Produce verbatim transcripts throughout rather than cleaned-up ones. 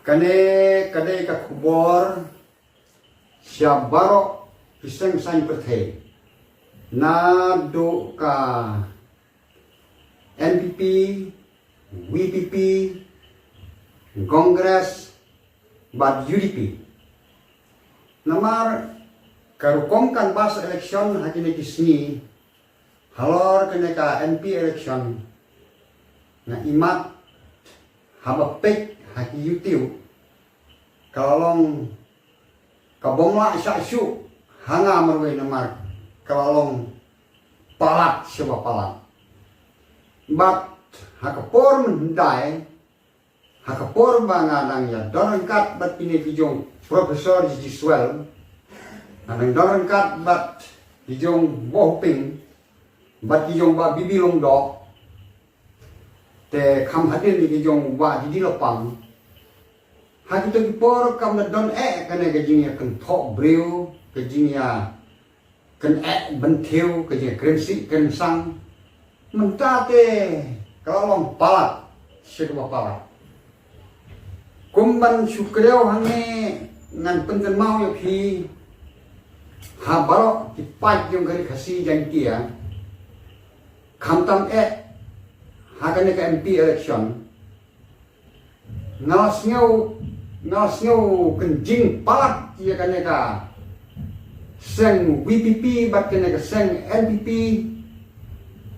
Kane ka dei ka khubor sha baroh ki seng saiñ pyrthei, naduh ka N P P, V P P, Congress bad U D P. Namar ka rukom canvass election ha kine ki sngi halor kane ka M P election, nga imat haba peit ha ki YouTube, ka la long ka bym lah shah shuh ha nga marwei namar ka la long palat shaba palat. Bad ha ka por mynhyndai, ha ka por ba nga dang ïa don ryngkat bad kine ki jong Professor G G Swell, nga dang don ryngkat bad ki jong Bah Hoping bad ki jong Bah B B Lyngdoh, te kham hadien ki jong Bah D D Lapang. Ha kito ki por kam da don eh kane ka jingïakynthoh briew, ka jingïa kyneh bynthiew, ka jingïakren sih kren sang. Mynta te ka la long palat, shi kaba palat. Kum ban shu kdew hangne, ngan pynkynmaw ïa phi ha baroh ki paid jong ka Ri Khasi Jaiñtia, khamtam eh ha kane ka M P election. Nga la sngew, nga la sngew kynjing palat ïa kane ka seng V P P bad kane ka seng N P P,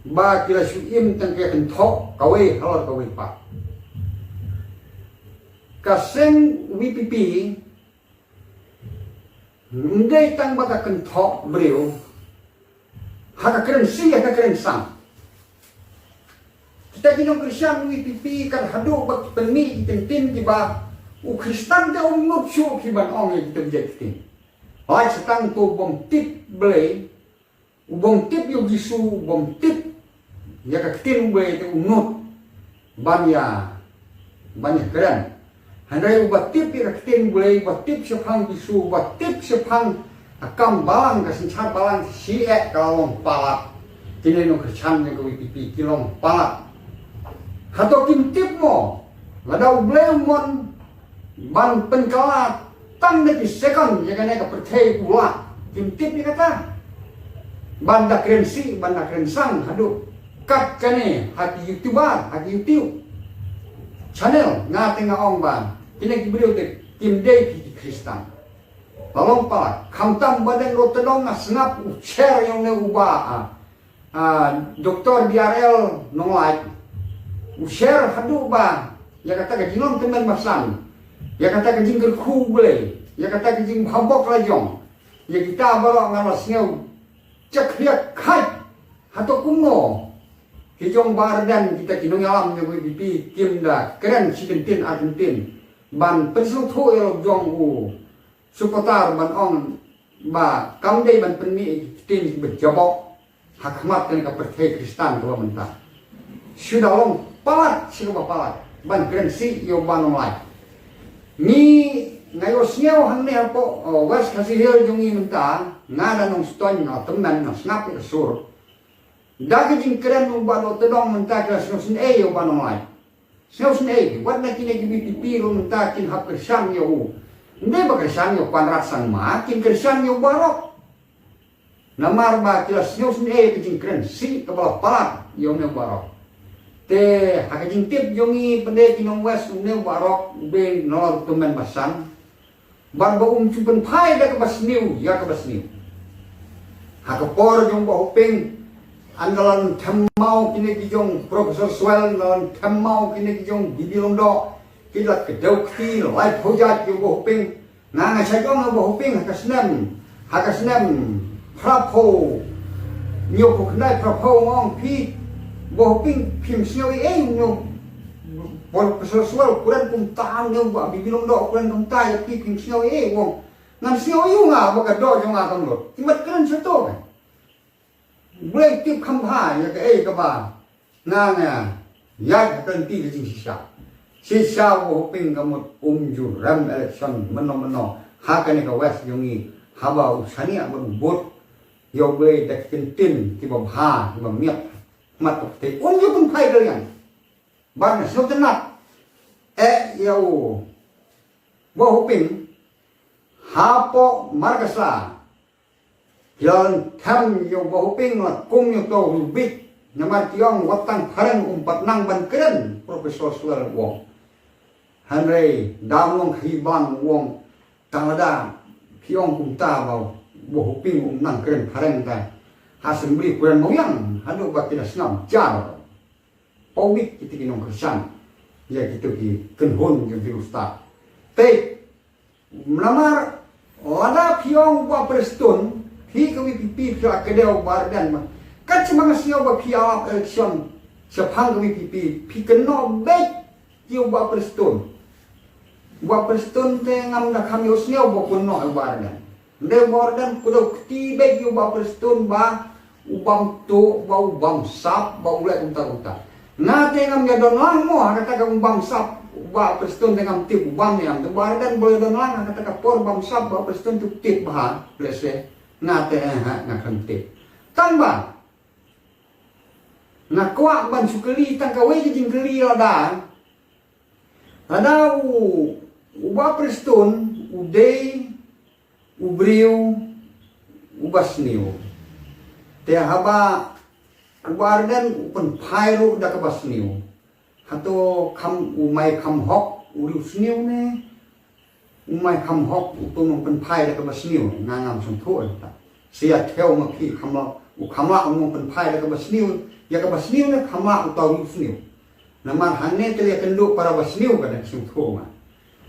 ba ki la shu im tang ka kynthoh kawei halor kawei pat. Ka seng V P P ym dei tang ba ka kynthoh briew ha ka kren sih, ha ka kren sang. Kita ki nong Khristan V P P kan haduh ba ki pynmih ki kyntien kiba u Khristan te um nud shuh ki ban ong ïa kita ki jait kyntien. Hooid, sa tang uto u bym tip Blei, u bym tip ïa u Jisu, u bym tip ïa ka ktien U Blei te u nud ban ïa, ban ïa kren. Hynrei uba tip ïa ka ktien U Blei, uba tip shaphang Jisu, uba tip shaphang ka kam balang, ka synshar balang, shi eh ka la long palat. Kine nong Khristan jong ka V P P ki long palat. Hato kim tip mo, lada U Blei u mon ban pynkylla tang da ki second ïa kane ka pyrthei, u lah, kim tip ïa kata. Ban da kren sih, ban da kren sang haduh kat kane ha ki YouTuber, ha ki YouTube channel, nga te nga ong ba kine ki briew te kim dei ki Khristan. La long palat, khamtam ba dang ruh te dang nga sngap u share ïa une uba, ah, ah, Doktor B R L Nonglait. U share haduh ba ïa kata ka jinglong tymmen basan, ïa kata ka jingkyrkhu U Blei, ïa kata ka jingbhabok lajong, ïa kita baroh nga la sngew jakhlia khait. Hato kumno ki jong Bah Ardent, kita ki nongïalam jong ka V P P kim da kren shi kyntien ar kyntien ban pynsngewthuh ïa la jong u supporter ban ong ba kam dei ban pynmih ki ktien kiba jaboh ha khmat kane ka pyrthei Khristan kaba mynta. Shu da long palat, shu da palat ban kren sih ïa u Bah Nonglait. Ngi, nga ïohsngew hangne hapoh, oh, West Khasi Hills jong ngi mynta, nga da nongstoiñ, nga tymmen, nga sngap ïa ka sur. Da ka jingkren u Bah Dohtdong mynta ki la sngewsynei ïa u Bah Nonglait. Sngewsynei, wat na kine ki V P P ruh mynta kin hap kyrshan ïa u. Ym dei ba kyrshan ïa u Conrad Sangma, kin kyrshan ïa u baroh. Namar ba ki la sngewsynei ïa ka jingkren sih kaba la palat ïa une u baroh. Te ha ka jingtip jong ngi, pynban ki nong West, une u baroh u dei nalor tymmen basan. Bad ba um ju pynphai da kaba sniew ïa kaba sniew. Ha ka por jong Bah Hoping, ynda la them maw kine ki jong Professor Swell, ynda la them maw kine ki jong B B Lyngdoh, ki la kdew kti laiphew jait ïa u Bah Hoping. Nga nga shait ong ïa u Bah Hoping ha ka snem, ha ka snem phraphew, hynñiewphew khyndai phraphew, nga ong, phi Bah Hoping, phim sngew ei ei, u Professor Swell u kren kumta, une u Bah B B Lyngdoh u kren kumta ïa phi, phim sngew ei ei, u ong. Ngan sngew aïu nga ba ka doh jong nga kam lut? Ki mat kren shato ka. U Blei u tip kham bha ïa kaei kaba nga nga ïaid ha ka lynti ka jingshisha. Shisha u Bah Hoping ka mut um ju rem election mynno mynno ha kane ka West jong ngi, haba u shaniah bad u bud ïa U Blei da ki kyntien kiba bha kiba miat ha khmat ka pyrthei, um ju pynphai da liang. Bad nga sngewtynnat eh ïa u Bah Hoping hapoh Markasa. Ki la them ïa u Bah Hoping la kum ïa uto u bit. Namar ki ong wat tang phareng um pat nang ban kren, Professor Swell u ong. Hynrei da u nongkhaïi bang u ong, tang lada phi ong kumta ba u Bah Hoping um nang kren phareng, ta ha Assembly kren mawiang haduh ba ki la sngap jar. Pawbit kita ki nongkyrshan ïa kita ki kynhun jong ki riewstad. Te namar lada phi ong u Bah Prestone, phi ka VPP phi la kdew u Bah Ardent ma. Kat sha ma nga sngew ba phi ïalap election shaphang ka VPP, phi kynnoh beit ïa u Bah Prestone. U Bah Prestone te ngam da kham ïohsngew ba u kynnoh ïa u Bah Ardent. Hynrei u Bah Ardent u kdew kti beit ïa u Bah Prestone ba u bam tuh, ba u bam sap, ba u leh kumta kumta. Nga te ngam ïa don lang mo ha kata ka u bam sap u Bah Prestone, te ngam tip u bam ne em. Te u Bah Ardent ba u ïa don lang ha kata ka por bam sap u Bah Prestone, te u tip bha, lehse. Nga te eh, ha, nga khlem tip. Tang ba nga kwah ban shu kylli tang kawei ka jingkylli lada. Lada u, u Bah Prestone u dei u briew uba sniew, te haba u Bah Ardent u pynphai ruh da kaba sniew, hato kham, u mai kham hok u riewsniew ne u mai kham hok uto u nongpynphai da kaba sniew? Nga ngam sngewthuh ïa kata. Sa ïa thew ma phi, kham lah, u kham lah u nongpynphai da kaba sniew ïa kaba sniew ne kham lah uto u riewsniew? Namar hangne te la ïakynduh para ba sniew, ka dang sngewthuh ma.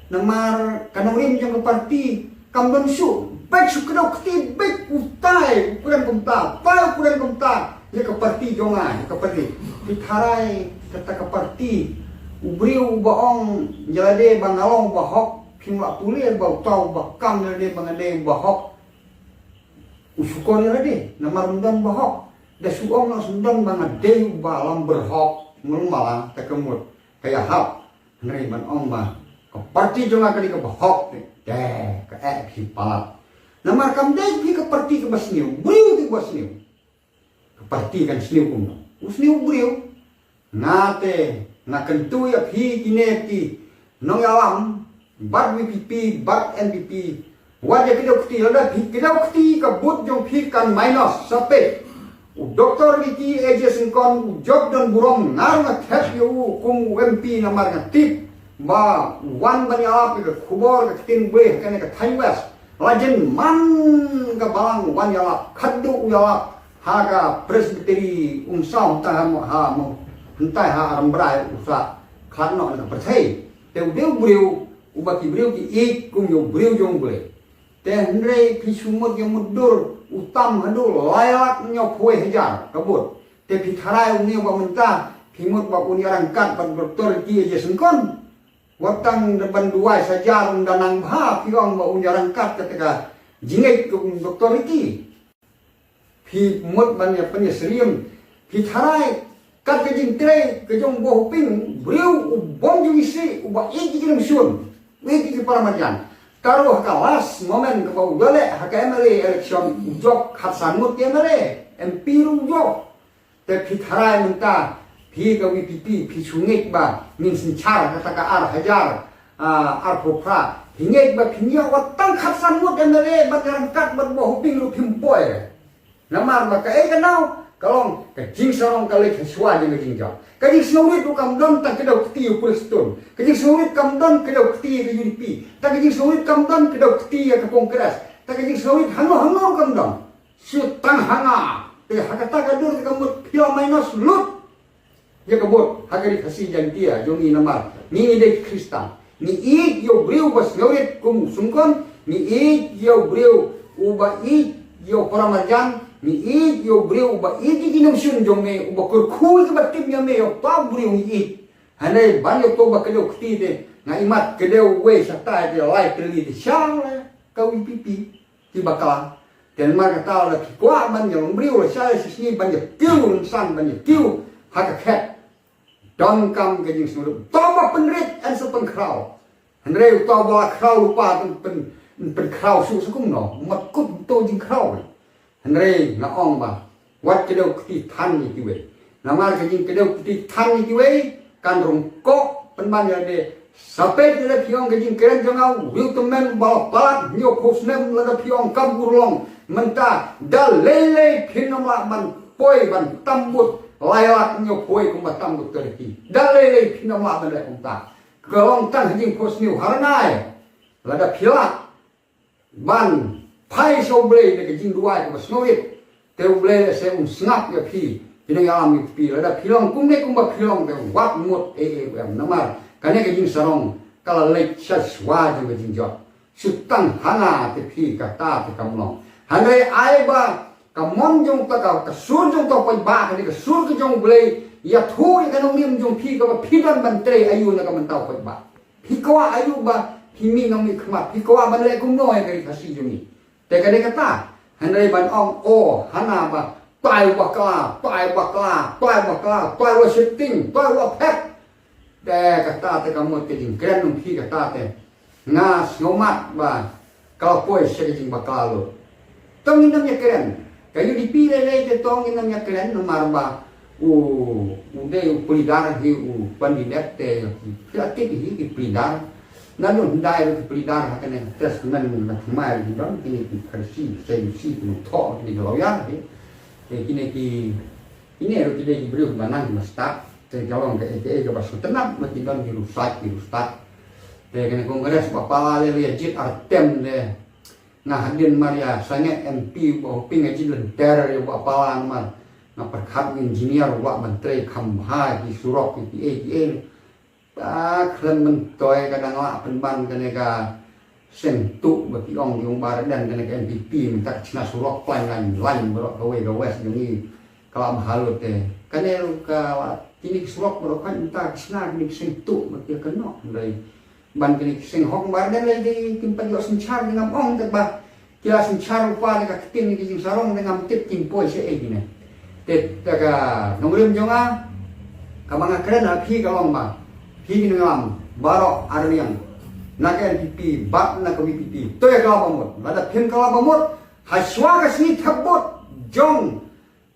Namar ka nongrim jong ka parti kam don shuh. Beit shu kdew kti beit, utai u kren kumta, utai u kren kumta ïa ka parti jong nga, ïa ka parti. Phi tharai kata ka parti, u briew uba ong ïa lade ba nga long uba hok, phim lah pule ba utai uba kam ïa lade ba nga dei uba hok u shu kor ïa lade, namar ym don ba hok. Da shu ong noh shu don ba nga dei uba lam byrhok, mul mala te ka mut ka ïahap. Hynrei ban ong ba ka parti jong nga ka dei kaba hok te, te ka eh phi palat. Namar kam dei phi ka parti kaba sniew, briew te uba sniew. Ka parti kan sniew kumno? U sniew u briew. Nga te nga kyntu ïa phi kine ki nongïalam bad VPP bad NPP, wat ïa kdew kti. Lada phi kdew kti ka vote jong phi kan minus. Sa peit, u Doktor Ricky A J Syngkon u jop don burom, nga ruh nga thep ïa u kum u MP namar nga tip ba u wan ban ïalap ïa ka khubor ka ktien Blei ha kane ka thaiñ West. La jin man ka balang u wan ïalap, khadduh u ïalap ha ka Presbytery Umsaw, hangtai ha mo, ha mo, hangtai ha Rambrai u sa khlad noh na ka pyrthei. Te u dei u briew uba ki briew ki ïeit kum ïa u briew jong u Blei. Te hynrei phi shu mut ïa mutdur, u tam haduh lai lak hynñiewphew hajar ka vote. Te phi tharai une uba mynta phi mut ba un ïarangkat bad Doktor Ricky A J Syngkon? Wat tang da ban duwai saja ruh da nang bha, phi ong ba un ïarangkat kata ka jingngeit ka u Doktor Ricky. Phi mut ban ïa pynïasyriem. Phi tharai kat ka jingtrei ka jong u Bah Hoping, briew u bym ju isih, uba ïeit ïa ki nongshun, u ïeit ïa ki para marjan. Te ruh ha ka last moment kaba u ïaleh ha ka MLA election, u jop khatsan ngut ki MLA, MP ruh u jop. Te phi tharai mynta phi ka VPP phi shu ngeit ba ngin synshar kata ka ar hajar, ah, arphew phra. Phi ngeit ba phin ïoh wat tang khatsan ngut MLA bad ïarangkat bad u Bah Hoping ruh phim poi. Namar ba kaei kaba nang ka long, ka jingsarong ka leit ha shuwa jong ka jingjop. Ka jingsngewrit ruh kam don tang kdew kti ïa u Prestone. Ka jingsngewrit kam don kdew kti ïa ka UDP. Tang ka jingsngewrit kam don kdew kti ïa ka Congress. Tang ka jingsngewrit hangno hangno ruh kam don. Shu tang ha nga. Te ha kata ka dur te ka mut phi la minus lut ïa ka vote ha ka Ri Khasi Jaiñtia jong ngi namar ngi, ngi dei Khristan. Ngi ïeit ïa u briew uba sngewrit kum u Syngkon, ngi ïeit ïa u briew uba ïeit ïa u para marjan, ngi ïeit ïa u briew uba ïeit ïa ki nongshun jong me, uba kyrkhu ïa kiba tim ïa me, ïa uta u briew ngi ïeit. Hynrei ban ïa uto ba kdew kti te nga imat kdew wei shatai te lai tylli te sha ka VPP. Ki bakla. Te namar kata la ki kwah ban ïa long briew la shai shisngi ban ïa kiew rynsan ban ïa kiew ha ka khet. Donkam ka jingsngewrit. Uto ba pynrit yn sa pynkhraw. Hynrei uto ba la khraw lypa pyn, pyn, pynkhraw shuh sa kumno. Mat kut uto jingkhraw. Hynrei nga ong ba wat kdew kti than ïa kiwei. Namar ka jingkdew kti than ïa kiwei kan rung koh pynban ïa lade Sa peit lada phi ong ka jingkren jong nga, u riew tymmen ba la palat hynñiewphew snem, lada phi ong kam urlong mynta, da lei lei phin ym lah ban poi ban tam vote lai lak hynñiewphew kumba tam vote ka riti. Da lei lei phin ym lah ban leh kumta. Ka long tang ha jingphohsniew ha rngai. Lada phi lah ban phai sha U Blei da ka jingduwai kaba sngewrit, te U Blei lehse un sngap ïa phi, phi nongïalam ïa phi. Lada phi long kumne kumba phi long te wat mut ei ei ruh em. Namar kane ka jingsarong ka la leit sha shuwa jong ka jingjot. Shu tang hana te phi, kata te kam long. Hynrei ai ba ka mon jong ta, ka, ka sur jong ta paidbah, kane ka sur ka jong U Blei, ïathuh ïa ka nongrim jong phi kaba phi don ban trei aïu na ka bynta u paidbah. Phi kwah aïu ba phi mih nongmihkhmat, phi kwah ban leh kumno ïa ka ri Khasi jong ngi. Te ka dei kata, hynrei ban ong, oh, hana ba tai bakla, tai bakla, tai bakla, tai wa shitting, tai wa phet. Te kata te ka mut ka jingkren jong phi kata te. Nga sngewmat ba ka la poi sha ka jingbakla lut. To ngin ym ïakren. Ka U D P lei lei te to ngin ym ïakren, namar ba u, u dei u pleader hi u candidate te, ki la tip hi ki pleader. Naduh hyndai ruh ki pleader ha kane ka test, kmen na thymmai ruh ki don, kine ki Kharsi, Kharsi, Kharsi ki nongthoh, kine ki lawyer hi. Te kine ki, kine ruh ki dei ki briew ba nang ba stad. Te ka long kaei kaei kaba sngewtynnat, ma ki don ki rusait ki rustad. Te kane Congress ba pala lei lei ïa jied ar term te. Nga hadien mar ïa sangeh M P ba hoping nga jied lynter ïa ba pala namar nga pyrkhat u engineer u lah ban trei kham bha ki surok ki kiei kiei. Ta khlem myntoi ka dang lah pynban kane ka seng tuh ba ki ong ki ong ba Ardent kane ka N P P mynta ka chna surok plan lain lain baroh kawei ka west jong ngi ka lah bha lut te. Kane ruh ka lah kine ki surok baroh ka mynta ka chna kine ki seng tuh ba ki kynnoh hynrei ban kine ki seng hok ba Ardent lei dei kim pat ïoh synshar, dei ngam ong te ba ki la synshar ruh pa ne ka ktien ne ki jingsarong ne ngam tip kin poi shaei kine. Te ta ka nongrim jong nga kaba nga kren ha phi ka long ba phi ki nongïalam baroh arliang na ka N P P bad na ka V P P, to ïa kylla ba mut. Lada phim kylla ba mut, ha shuwa ka sngi thep vote jong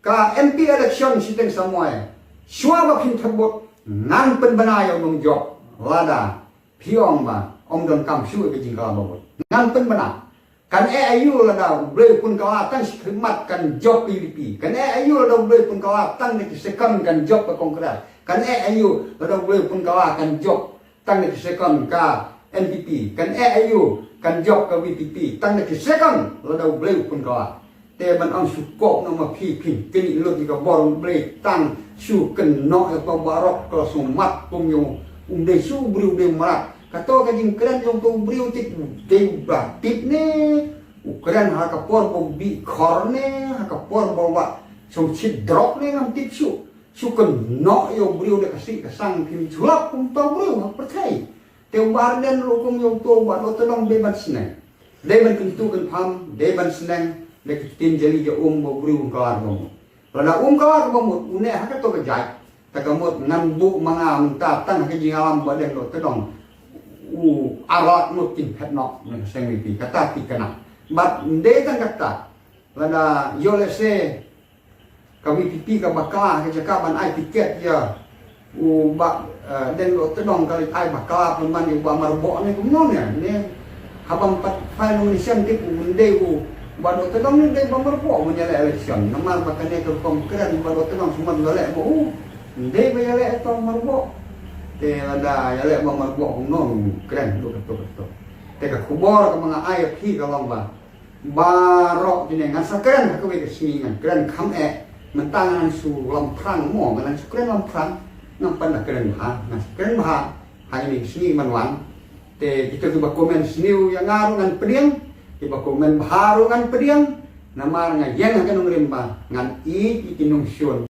ka M P election shiteng samoi, shuwa ba phin thep vote, ngan pynbna ïa u nongjop lada phi ong ba ym donkam shuh ïa ka jingkylla ba mut. Ngan pynbna. Kan eh aïu lada U Blei u pynkylla tang shi khlieh mat kan jop ka U D P. Kan eh aïu lada U Blei u pynkylla tang da ki second kan jop ka Congress. Kan eh aïu lada U Blei u pynkylla kan jop tang da ki second ka N P P. Kan eh aïu kan jop ka V P P tang da ki second lada U Blei u pynkylla. Te ban ong shu kop noh ma phi, phin kynnoh lut ïa ka bor U Blei tang shu kynnoh ïa ka baroh ka la sngewmat kum ïa u, um dei shu u briew u dei mrad. Kato ka jingkren jong uto u briew te u dei u ba tip ne u kren ha ka por ba u bih khor ne ha ka por ba u ba sngewshit drok ne ngam tip shuh. Shu kynnoh ïa u briew da ka sih ka sang, phim shu lap kum uto u briew ha pyrthei. Te u Bah Ardent ruh kum ïa uto u Bah Dohtdong dei ban sneng. Dei ban kyntu kynpham, dei ban sneng da ki ktien jali ja um ba u briew um kylla ba mut. Lada um kylla ba mut, u neh ha kato ka jait, ta ka mut ngan buh ma nga mynta tang ha ka jingïalam Bah Ardent Dohtdong. U ar lak ngut kin phet noh na ka seng V P, kata ki kynnoh. Bad ym dei tang kata, lada ïoh lehse ka V P P ka bakla ha ka jaka ban ai tiket ïa u Bah, eh, Ardent Dohtdong, ka leit ai bakla pynban ïa u Bah Myrboh ne kumno ne, ne haba ym pat file nomination tip u, ym dei u Bah Dohtdong ne, dei Bah Myrboh ban ïaleh election. Namar ba kane ka rukom kren u Bah Dohtdong shu mat ïaleh ba u, ym dei ba ïaleh ïa u Myrboh. Te lada ïaleh Bah Myrboh kumno u kren, duk kato kato. Te ka khubor kaba nga ai ïa phi ka long ba baroh kine ngan sa kren ha kawei ka sngi, ngan kren kham eh. Mynta ngan shu lamphrang mo, ngan shu kren lamphrang. Ngam pat da kren bha, ngan shu kren bha ha kine ki sngi ban wan. Te kito kiba comment sniew ïa nga ruh ngan pdiang, kiba comment bha ruh ngan pdiang. Namar nga ïeng ha ka nongrim ba ngan ïeit ïa ki nongshun,